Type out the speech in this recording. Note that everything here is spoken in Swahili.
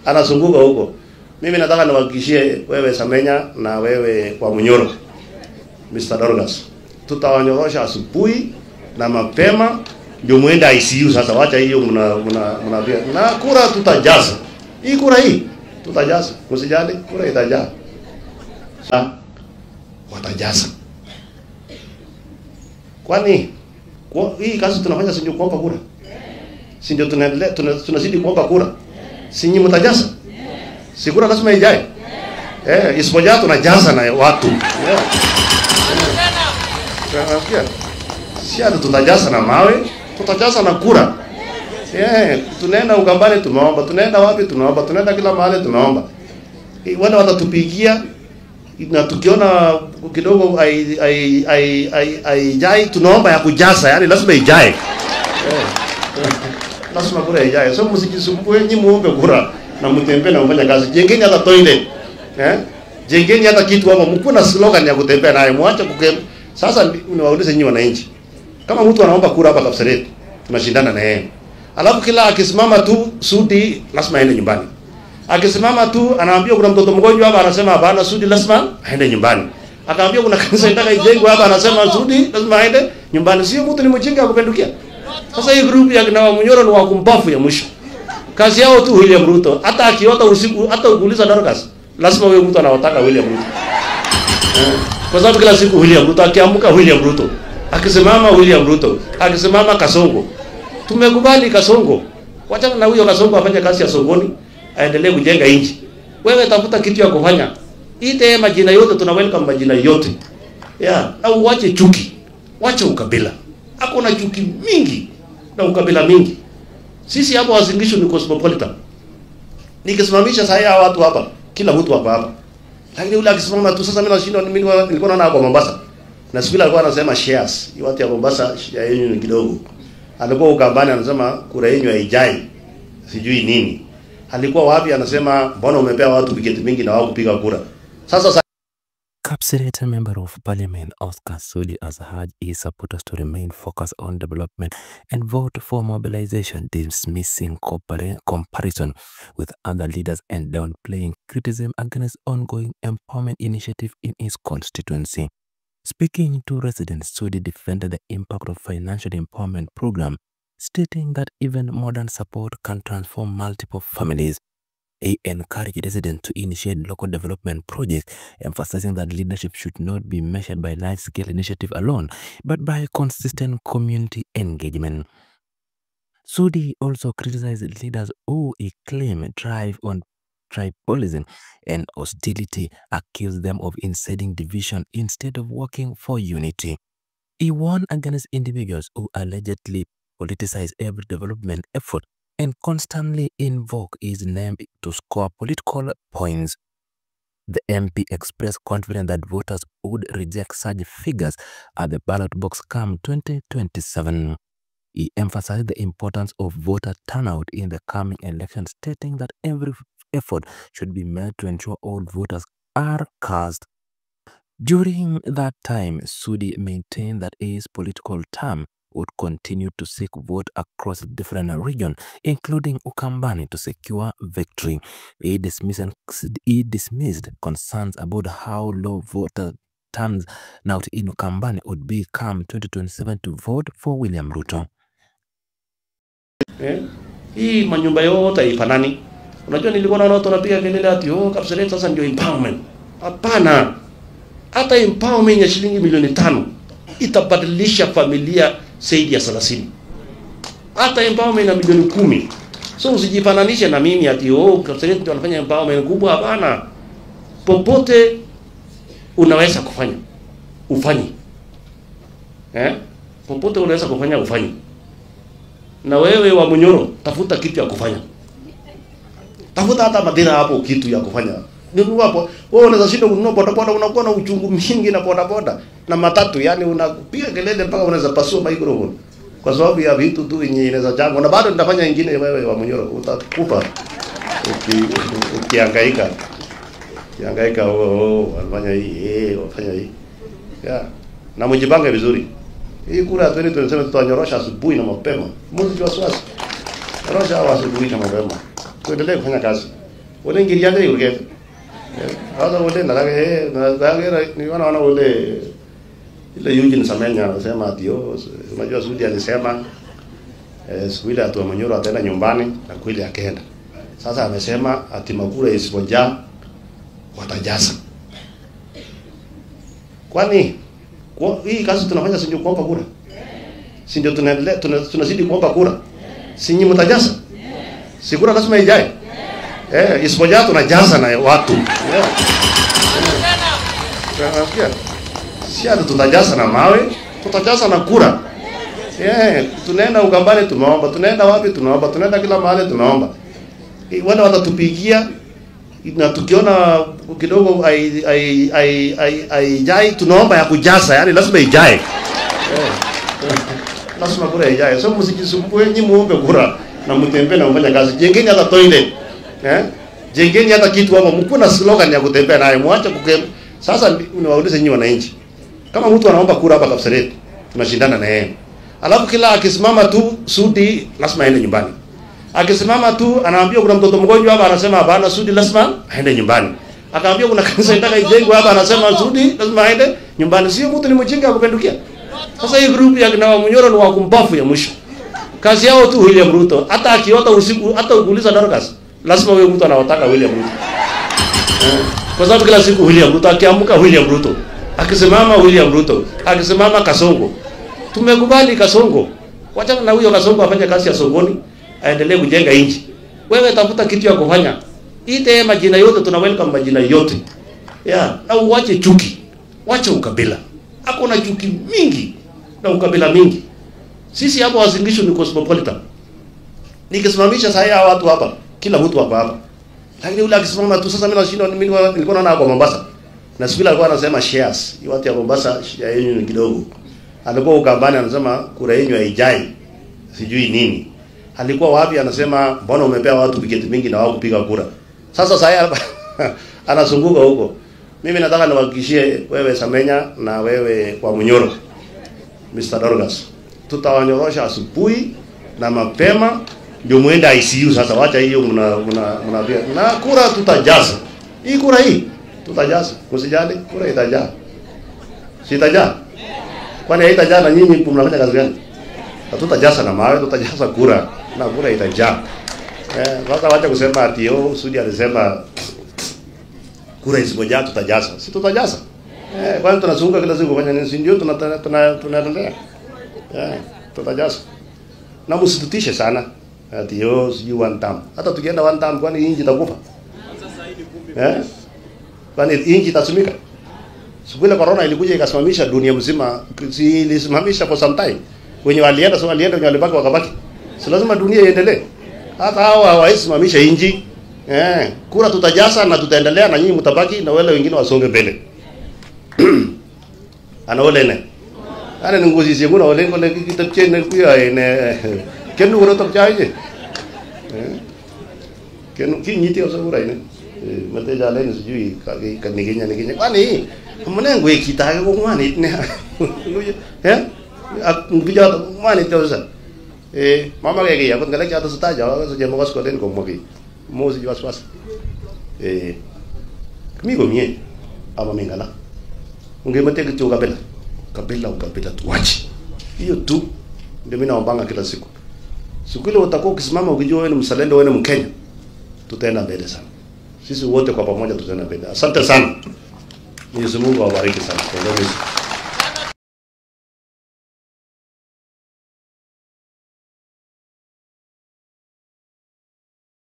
Anazunguka huko. Mimi nataka niwahakikishie wewe Samenya na wewe kwa Munyoro, Mr. Dorcas, tutawanyorosha asubuhi na mapema ndio muende ICU. Sasa wacha hiyo mna na kura tutajaza. Hii kura hii tutajaza. Msijali, kura itajaa. Watajaza. Kwani hii kazi tunafanya si ndio kuomba kura? Si ndio tunaendelea tunazidi kuomba kura? Si nyinyi mtajaza? Si kura lazima ijae? Eh, isipojaa tunajaza na watu. Si hata tutajaza na mawe, tutajaza na kura. Tunaenda Ukambani tumeomba, tunaenda wapi tunaomba, tunaenda kila mahali tunaomba. Wale watatupigia na tukiona kidogo ai tunaomba ya kujaza, yani lazima ijae. Lazima kura ijae. So msijisumbue, nyinyi muombe kura na mtembee na mfanye kazi. Jengeni hata toilet. Jengeni hata kitu hapo, mkuwe na slogan ya kutembea nayo, muache kukem. Sasa niwaulize nyinyi wananchi. Kama mtu anaomba kura hapa Kapseret, tunashindana na yeye. Alafu kila akisimama tu Sudi lazima aende nyumbani. Akisimama tu anaambia kuna mtoto mgonjwa hapa, anasema hapana, Sudi lazima aende nyumbani. Akaambia kuna kanisa inataka ijengwe hapa, anasema Sudi lazima aende nyumbani. Sio mtu ni mjinga akupendukia. Sasa hii group ya kina Munyoro ni wakumbafu ya mwisho. Kazi yao tu William Ruto. Hata akiota usiku, hata ukuuliza Dorcas, lazima huyo mtu anawataka William Ruto. Kwa sababu kila siku William Ruto, akiamka William Ruto, akisimama William Ruto, akisimama Kasongo. Tumekubali Kasongo. Wachana na huyo Kasongo afanye kazi ya sokoni, aendelee kujenga nchi. Wewe tafuta kitu ya kufanya. Ite majina yote, tuna welcome majina yote. Yeah, na uache chuki. Wache ukabila. Hakuna chuki mingi na ukabila mingi. Sisi hapo Uasin Gishu ni cosmopolitan. Nikisimamisha sasa hawa watu hapa, kila mtu hapa hapa. Lakini yule akisimama tu sasa mimi nashindwa, mimi nilikuwa naona hapo Mombasa. Na siku ile alikuwa anasema shares, watu ya Mombasa share yenu ni kidogo. Alikuwa Ukambani anasema kura yenu haijai. Sijui nini. Alikuwa wapi anasema mbona umepea watu tiketi mingi na wao kupiga kura. Sasa Kapseret Member of Parliament Oscar Sudi has urged his supporters to remain focused on development and vote for mobilization, dismissing comparison with other leaders and downplaying criticism against ongoing empowerment initiative in his constituency. Speaking to residents, Sudi defended the impact of financial empowerment program, stating that even modern support can transform multiple families. He encouraged residents to initiate local development projects, emphasizing that leadership should not be measured by large-scale initiative alone, but by consistent community engagement. Sudi also criticized leaders who he claimed thrive on tribalism and hostility, accused them of inciting division instead of working for unity. He warned against individuals who allegedly politicize every development effort and constantly invoke his name to score political points. The MP expressed confidence that voters would reject such figures at the ballot box come 2027. He emphasized the importance of voter turnout in the coming election, stating that every effort should be made to ensure all voters are cast. During that time, Sudi maintained that his political term would continue to seek vote across different regions, including Ukambani, to secure victory. He dismissed concerns about how low voter turns out in Ukambani would be come 2027 to vote for William Ruto. Hii manyumba yote haifanani. Unajua nilikuwa naona watu wanapiga kelele ati oh, Kapseret sasa ndio empowerment. Hapana. Hata empowerment ya shilingi milioni 5 itabadilisha familia zaidi ya 30. Hata empowerment ya milioni 10. So usijifananishe na mimi ati oh, Kapseret ndio wanafanya empowerment kubwa. Hapana. Popote unaweza kufanya, ufanye. Popote unaweza kufanya, ufanye. Na wewe wa Munyoro, tafuta kitu ya kufanya. Tafuta hata madira hapo kitu ya kufanya. Nunua hapo. Wewe unaweza shinda kununua bodaboda, unakuwa na uchungu mingi na bodaboda na matatu, yani unapiga kelele mpaka unaweza pasua microphone. Kwa sababu ya vitu tu yenye inaweza chango. Na bado nitafanya nyingine, wewe wa Munyoro utakufa. Ukihangaika. Ukihangaika oh, wanafanya hii, wanafanya hii. Yeah. Na mjipange vizuri. Hii kura ya 2027 tutanyorosha asubuhi na mapema. Msiwe wasiwasi. Nyorosha asubuhi na mapema. Tuendelee kufanya kazi. Wale ngiriande yurget. Hata wale na na ni wana wale ile Eugene Samenya anasema ati unajua Sudi alisema siku ile atu Manyoro ataenda nyumbani na kweli akaenda. Sasa amesema ati makura isipojaa watajaza. Kwani kwa hii kazi tunafanya si ndio kuomba kura? Si ndio tunaendelea tunazidi kuomba kura? Si nyinyi mtajaza? Si kura lazima ijae? Isipojaa tunajaza na watu. Si hata tutajaza na mawe, tutajaza na kura. Tunaenda Ukambani tunaomba, tunaenda wapi tunaomba, tunaenda kila mahali tunaomba. Wale watatupigia na tukiona kidogo ai tunaomba ya kujaza, yani lazima ijae. Lazima kura ijae. So msijisumbue, nyinyi muombe kura na mtembee na mfanye kazi. Jengeni hata toilet. Jengeni hata kitu hapo, mkuwe na slogan ya kutembea nayo, muache kukem. Sasa niwaulize nyinyi wananchi. Kama mtu anaomba kura hapa Kapseret, tunashindana na yeye. Alafu kila akisimama tu Sudi lazima aende nyumbani. Akisimama tu anaambia kuna mtoto mgonjwa hapa, anasema hapana, Sudi lazima aende nyumbani. Akaambia kuna kanisa inataka ijengwe hapa, anasema Sudi lazima aende nyumbani. Sio mtu ni mjinga akupendukia. Sasa hii group ya kina Munyoro ni wakumbafu ya mwisho. Kazi yao tu William Ruto. Hata akiota usiku, hata ukuuliza Dorcas, lazima huyo mtu anawataka William Ruto. Kwa sababu kila siku William Ruto akiamka William Ruto, akisimama William Ruto, akisimama Kasongo. Tumekubali Kasongo. Wacha na huyo Kasongo afanye kazi ya sokoni, aendelee kujenga nchi. Wewe tafuta kitu ya kufanya. Ite majina yote, tuna welcome majina yote. Na uache chuki. Wacha ukabila. Hakuna chuki mingi na ukabila mingi. Sisi hapo Uasin Gishu ni cosmopolitan. Nikisimamisha sasa hawa watu hapa, kila mtu hapa hapa. Lakini yule akisimama tu sasa mimi nashinda, mimi nilikuwa naona kwa Mombasa. Na siku ile alikuwa anasema shares. Hiyo watu ya Mombasa share yenu ni kidogo. Alikuwa Ukambani anasema kura yenu haijai. Sijui nini. Alikuwa wapi anasema mbona umepea watu tiketi mingi na wao kupiga kura. Sasa sasa anazunguka huko. Mimi nataka niwahakikishie wewe Samenya na wewe kwa Munyoro, Mr. Dorcas, tutawanyorosha asubuhi na mapema ndio muende ICU. Sasa wacha hiyo mna na kura tutajaza. Hii kura hii tutajaza. Msijali, kura itajaa. Sitajaa. Kwani haitajaa na nyinyi mnafanya kazi gani? Hatutajaza na mawe, tutajaza kura na kura itajaa. Sasa wacha kusema ati Sudi alisema kura isipojaa tutajaza. Si tutajaza. Kwani tunazunguka kila siku kufanya nini? Si ndio tunaendelea. Tutajaza. Na msitutishe sana. Ati sijui one term. Hata tukienda one term kwani inji itakufa? Kwani inji itasimika? Siku ile corona ilikuja ikasimamisha dunia mzima, si ilisimamisha for some time. Wenye walienda so walienda, wenye walibaki wakabaki. Si lazima dunia iendelee. Hata hawa hawaisimamisha inji. Kura tutajaza na tutaendelea na nyinyi mtabaki na wale wengine wasonge mbele. Ana wale ne. Ana nguzi zingu na wale ngole kitapche ne kuya ne. Kenu kura tapchaje. Kenu ki nyiti osura ine. Mate jale ni sijui ka nigenya nigenya. Kwani mune ngwe kitake ko ngwani ne. Ngija ngwani tosa. Mama ke ya kon galak jata sata jawa so jemo was kolen ko mogi. Mo si was was. Kmi go mie ama mingala. Ungemate kitu kabila. Kabila ukabila tuache. Hiyo tu ndio mimi naombanga kila siku. Siku ile utakuwa ukisimama ukijua wewe ni mzalendo, wewe ni Mkenya, tutaenda mbele sana. Sisi wote kwa pamoja tutaenda mbele. Asante sana. Mwenyezi Mungu awabariki sana.